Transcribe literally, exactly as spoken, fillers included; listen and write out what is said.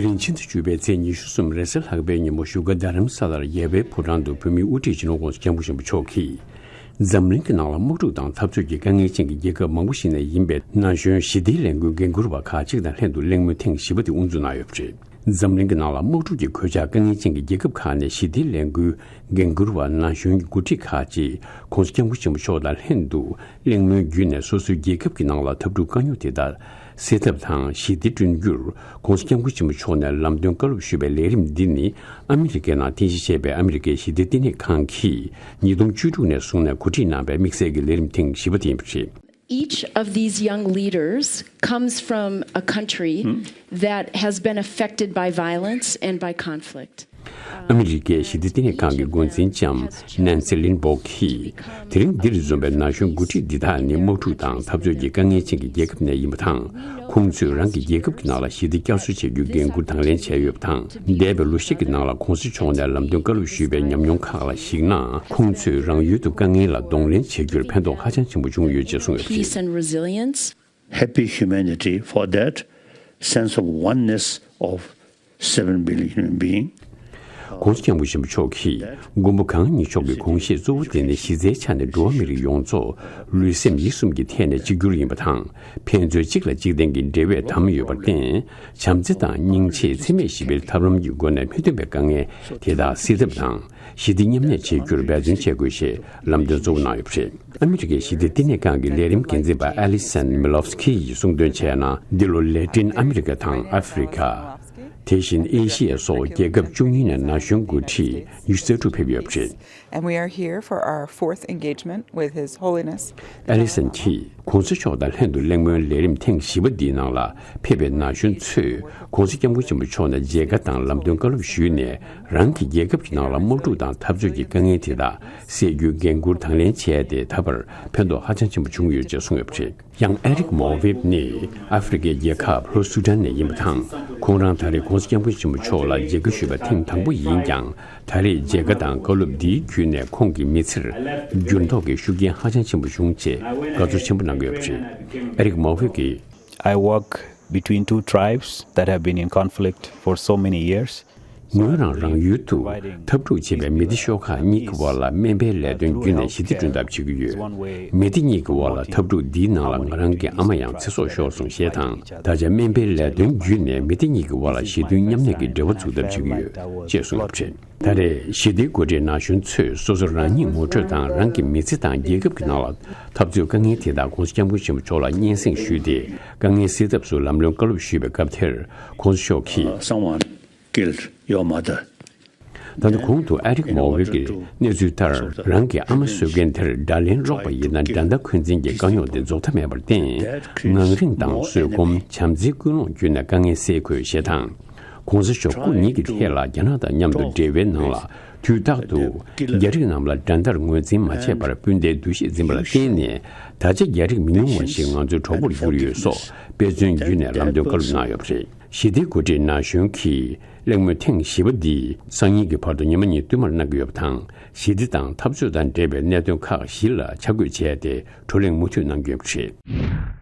དེ་རིང་ཕྱི་ཟླ་བཅུ་པའི་ཚེས་ཉི་ཤུ་གསུམ་རེས་གཟའ་ལྷག་པའི་ཉིན་མོ་བཞུགས་སྒར་རྡ་རམ་ས་ལར་རྒྱལ་བའི་ཕོ་བྲང་དུ་བོད་མིའི་དབུ་ཁྲིད་སྤྱི་ནོར་༧གོང་ས་༧སྐྱབས་མགོན་ཆེན་པོ་མཆོག་གིས། འཛམ་གླིང་གི་ནང་ལ་དམག་འཁྲུག་དང་འཐབ་རྩོད་ཀྱི་དཀའ་ངལ་ཅན་གྱི་རྒྱལ་ཁབ་མང་པོ་ཞིག་ནས་ཡིན་པའི་ན་གཞོན་ཞི་བདེའི་ལས་འགུལ་འགན་འཁུར་བ་ཁག་ཅིག་དང་ལྷན་དུ་གླེང་མོལ་ཐེངས་བཞི་པ་དེ་དབུ་འཛུགས་གནང་ཡོད་པ་རེད། འཛམ་གླིང་གི་ནང་ལ་དམག་འཁྲུག་གི་གོད་ཆག་དཀའ་ངལ་ཅན་གྱི་རྒྱལ་ཁབ་ཁག་ནས་ཞི་བདེའི་ལས་འགུལ་འགན་འཁུར་བ་ན་གཞོན་གྱི་འགོ་ཁྲིད་ཁག་ཅིག་༧གོང་ས་༧སྐྱབས་མགོན་ཆེན་པོ་མཆོག་དང་ལྷན་དུ་གླེང་མོལ་བརྒྱུད་ནས་སོ་སོའི་རྒྱལ་ཁབ་ཀྱི་ནང་ལ་འཐབ་འཁྲུག་དཀའ་རྙོག་དེ་དག་སེལ་ཐབས་དང་ཞི་བདེ་བསྐྲུན་རྒྱུར་༧གོང་ས་༧སྐྱབས་མགོན་ཆེན་པོ་མཆོག་ནས་ལམ་སྟོན་བཀའ་སློབ་ཞུས་པའི་ལས་རིམ་འདི་ནི་ཨ་མི་རི་ཀའི་ནང་རྟེན་གཞི་བྱས་པའི་ཨ་མི་རི་ཀའི་ཞི་བདེ་ལྟེ་གནས་ཁང་གིས་ཉིས་སྟོང་བཅུ་དྲུག་ནས་བཟུང་ནས་གོ་སྒྲིག་གནང་བའི་དམིགས་བསལ་གྱི་ལས་རིམ་ཐེངས་བཞི་པ་དེ་ཡིན་པ་རེད། Each of these young leaders comes from a country that has been affected by violence and by conflict. ཨ་མི་རི་ཀའི་ཞི་བདེ་ལྟེ་གནས་ཁང་གི་འགོ་འཛིན་ལྕམ་ནན་སི་ལིན་སྦོག་གིས། དེ་རིང་འདིར་འཛོམས་པའི་ན་གཞོན་འགོ་ཁྲིད་འདི་དག་ནི་དམག་འཁྲུག་དང་འཐབ་རྩོད་ཀྱི་དཀའ་ངལ་ཅན་གྱི་རྒྱལ་ཁབ་ནས་ཡིན་པ་དང་། ཁོང་ཚོས་རང་གི་རྒྱལ་ཁབ་ཀྱི་ནང་ལ་ཞི་བདེ་བསྐྱར་གསོ་བྱེད་རྒྱུའི་འགན་འཁུར་དང་ལེན་བྱས་ཡོད་པ་དང་། འདས་པའི་ལོ་ཤས་ཀྱི་ནང་ལ་༧གོང་ས་མཆོག་ནས་ལམ་སྟོན་བཀའ་སློབ་ཞུས་པའི་ཉམས་མྱོང་ཁག་ལ་གཞིགས་ན། ཁོང་ཚོས་རང་ཡུལ་དུ་དཀའ་ངལ་ལ་གདོང་ལེན་བྱེད་རྒྱུར་ཕན་ཐོགས་ཧ་ཅང་ཆེན་པོ་བྱུང་ཡོད་ཅེས་གསུངས་ཡོད་པ་རེད། Peace and resilience. Happy humanity for that sense of oneness of seven billion human being. ༸གོང་ས་༸སྐྱབས་མགོན་ཆེན་པོ་མཆོག་གིས་མགོན་པོ་གང་ཉིད་མཆོག་གི་དགོངས་བཞེད་གཙོ་བོ་དེ་ནི་གཞི་རྩའི་ཆ་ནས་འགྲོ་བ་མི་རིགས་ཡོངས་རྫོགས་ལུས་སེམས་ཡིད་གསུམ་གྱི་ཐད་ནས་གཅིག་གྱུར་ཡིན་པ་དང་། ཕན་ཚུན་གཅིག་ལ་གཅིག་བརྟེན་གྱི་འབྲེལ་བས་དམ་ཡོད་པར་བརྟེན། བྱམས་བརྩེ་དང་སྙིང་རྗེ་འཚེ་མེད་ཞི་བའི་ཐབས་ལམ་གྱི་སྒོ་ནས་མི་མཐུན་པའི་དཀའ་ངལ་དེ་དག་སེལ་ཐབས་དང་། ཞི་བདེ་མཉམ་གནས་བྱེད་རྒྱུར་འབད་བརྩོན་བྱེད་དགོས་ཞེས་ལམ་སྟོན་གཙོ་བོ་གནང་ཡོད་པ་རེད། ཨ་མི་རི་ཀའི་ཞི་བདེ་ལྟེ་གནས་ཁང་གི་ལས་རིམ་འགན་འཛིན་པ་ཨེ་ལི་སན་མི་ལོབ་སི་ཁི་ཡིས་གསུངས་དོན་བྱས་ན། འདི་ལོ་ལེ་ཏིན་ཨ་མི་རི་ཀ་དང་ཨ་ཧྥེ་རི་ཁ། དེ་བཞིན་ཨེ་ཤི་ཡ་སོགས་རྒྱལ་ཁབ་བཅུ་གཉིས་ནས་ན་གཞོན་འགོ་ཁྲིད་ཉི་ཤུ་རྩ་དྲུག་ཕེབས་ཡོད་པ་རེད། And we are here for our fourth engagement with His Holiness. ཨེ་ལི་སན་གྱིས་༸གོང་ས་མཆོག་དང་ལྷན་དུ་གླེང་མོལ་ལས་རིམ་ཐེངས་བཞི་པ་འདིའི་ནང་ལ་ཕེབས་པའི་ན་གཞོན་ཚོས་༸གོང་ས་༸སྐྱབས་མགོན་ཆེན་པོ་མཆོག་ནས་མཇལ་ཁ་དང་ལམ་སྟོན་བཀའ་སློབ་ཞུས་ནས། རང་གི་རྒྱལ་ཁབ་ཀྱི་ནང་ལ་དམག་འཁྲུག་དང་འཐབ་རྩོད་ཀྱི་དཀའ་ངལ་དེ་དག་སེལ་རྒྱུའི་འགན་འཁུར་དང་ལེན་བྱས་ཏེ། ད་བར་ཕན་ཐོགས་ཧ་ཅང་ཆེན་པོ་བྱུང་ཡོད་ཅེས་གསུངས་ཡོད་པ་རེད། ཡང་ཨེ་རིག་མོ་ཝེབ་ནི་ཨ་ཧྥེ་རི་ཁའི་རྒྱལ་ཁབ་ལྷོ་སུ་ཏན་ནས་ཡིན་པ་དང་། ཁོང་རང་ད་རེས་༸གོང་ས་༸སྐྱབས་མགོན་ཆེན་པོ་མཆོག་ལ་མཇལ་ཁ་ཞུས་པ་ཐེངས་དང་པོ་ཡིན་ཀྱང་། ད་རེས་མཇལ་ཁ་དང་བཀའ་སློབ་འདིའི་བརྒྱུད་ནས་ཁོང་གི་མི་ཚེར་འགྱུར་ལྡོག་གི་ཤུགས་རྐྱེན་ཧ་ཅང་ཆེན་པོ་བྱུང་ཅེས་དགའ་ཚོར་ཆེན་པོ་གནང་གི་ཡོད་པ་རེད། ཨེ་རིག་མོ་ཝེབ་ཀྱིས། I walk between two tribes that have been in conflict for so many years. ངོས་རང་རང་ཡུལ་དུ་འཐབ་འཁྲུག་བྱེད་པའི་མི་སྡེ་ཤོག་ཁག་གཉིས་ཀྱི་དབར་ལ་སྨན་པའི་ལས་དོན་བརྒྱུད་ནས་ཞི་བདེ་བསྐྲུན་ཐབས་བྱེད་ཀྱི་ཡོད། མི་སྡེ་གཉིས་ཀྱི་དབར་ལ་འཐབ་འཁྲུག་འདིའི་ནང་ལ་ང་རང་གི་ཨ་མ་ཡང་ཚེ་སྲོག་ཤོར་སོང་ཞེས་དང་། ད་ཆ་སྨན་པའི་ལས་དོན་བརྒྱུད་ནས་མི་སྡེ་གཉིས་ཀྱི་དབར་ལ་ཞི་མཐུན་མཉམ་གནས་ཀྱི་འབྲེལ་བ་འཛུགས་ཐབས་བྱེད་ཀྱི་ཡོད་ཅེས་གསུངས་ཡོད་པ་རེད། ད་རེས་ཞི་བདེའི་འགོ་ཁྲིད་ན་གཞོན་ཚོས་སོ་སོ་རང་ཉིད་ངོ་སྤྲོད་དང་། རང་གི་མི་ཚེ་དང་རྒྱལ་ཁབ་ཀྱི་ནང་ལ་འཐབ་རྩོད་དཀའ་ངལ་དེ་དག་༸གོང་ས་༸སྐྱབས་མགོན་ཆེན་པོ་མཆོག་ལ་སྙན་སེང་ཞུས་ཏེ། དཀའ་ངལ་སེལ་ཐབས་སུ་ལམ་ལྷོང་བཀའ་སློབ་ཞུས་པའི་སྐབས་དེར། ༸གོང་ས་མཆོག་གིས། Someone killed your mother. ད་ལྟ་གོང་དུ་ཨེ་རིག་མོ་ཝེབ་ཀྱིས་གནས་ཚུལ་ལྟར། རང་གི་ཨ་མ་གསོད་མཁན་དེར་དགྲ་ལན་སློག་པ་ཡིན་ན། འགྲན་ཟླ་འཁོན་འཛིན་གྱི་དཀའ་རྙོག་དེ་རྫོགས་མཐའ་མེད་པར་བརྟེན། ངང་རིང་དང་བཟོད་སྒོམ། བྱམས་བརྩེའི་ཀུན་སློང་བརྒྱུད་ནས་དཀའ་ངལ་སེལ་དགོས་ཞེས་དང་། ༸གོང་ས་མཆོག་སྐུ་ཉིད་ཀྱི་ཐད་ལ་རྒྱ་ནག་དང་མཉམ་དུ་འབྲེལ་བའི་ནང་ལ་དུས་རྟག་ཏུ་རྒྱ་རིགས་རྣམས་ལ་འགྲན་ཟླར་ངོས་འཛིན་མ་བྱས་པར་སྤུན་ཟླའི་འདུ་ཤེས་འཛིན་པ་ལ་བརྟེན་ནས། ད་ཆ་རྒྱ་རིགས་མི་ཉུང་བ་ཞིག་ང་ཚོའི་གྲོགས་པོར་གྱུར་ཡོད་སོགས་དཔེ་མཚོན་བརྒྱུད་ནས་ལམ་སྟོན་བཀའ་སློབ་གནང་ཡོད་པ་རེད། ཞི་བདེའི་འགོ་ཁྲིད་ན་གཞོན་གྱིས་གླེང་མོལ་ཐེངས་བཞི་པ་འདི་སང་ཉིན་གྱི་བར་དུ་ཉི་མ་གཉིས་བསྟུད་མར་གནང་གི་ཡོད་པ་དང་། ཞི་བདེ་དང་འཐབ་རྩོད་དང་འབྲེལ་བའི་གནད་དོན་ཁག་བཞི་ལ་ཆ་བགོས་བྱས་ཏེ། བགྲོ་གླེང་མུ་མཐུད་གནང་གི་ཡོད་པ་རེད།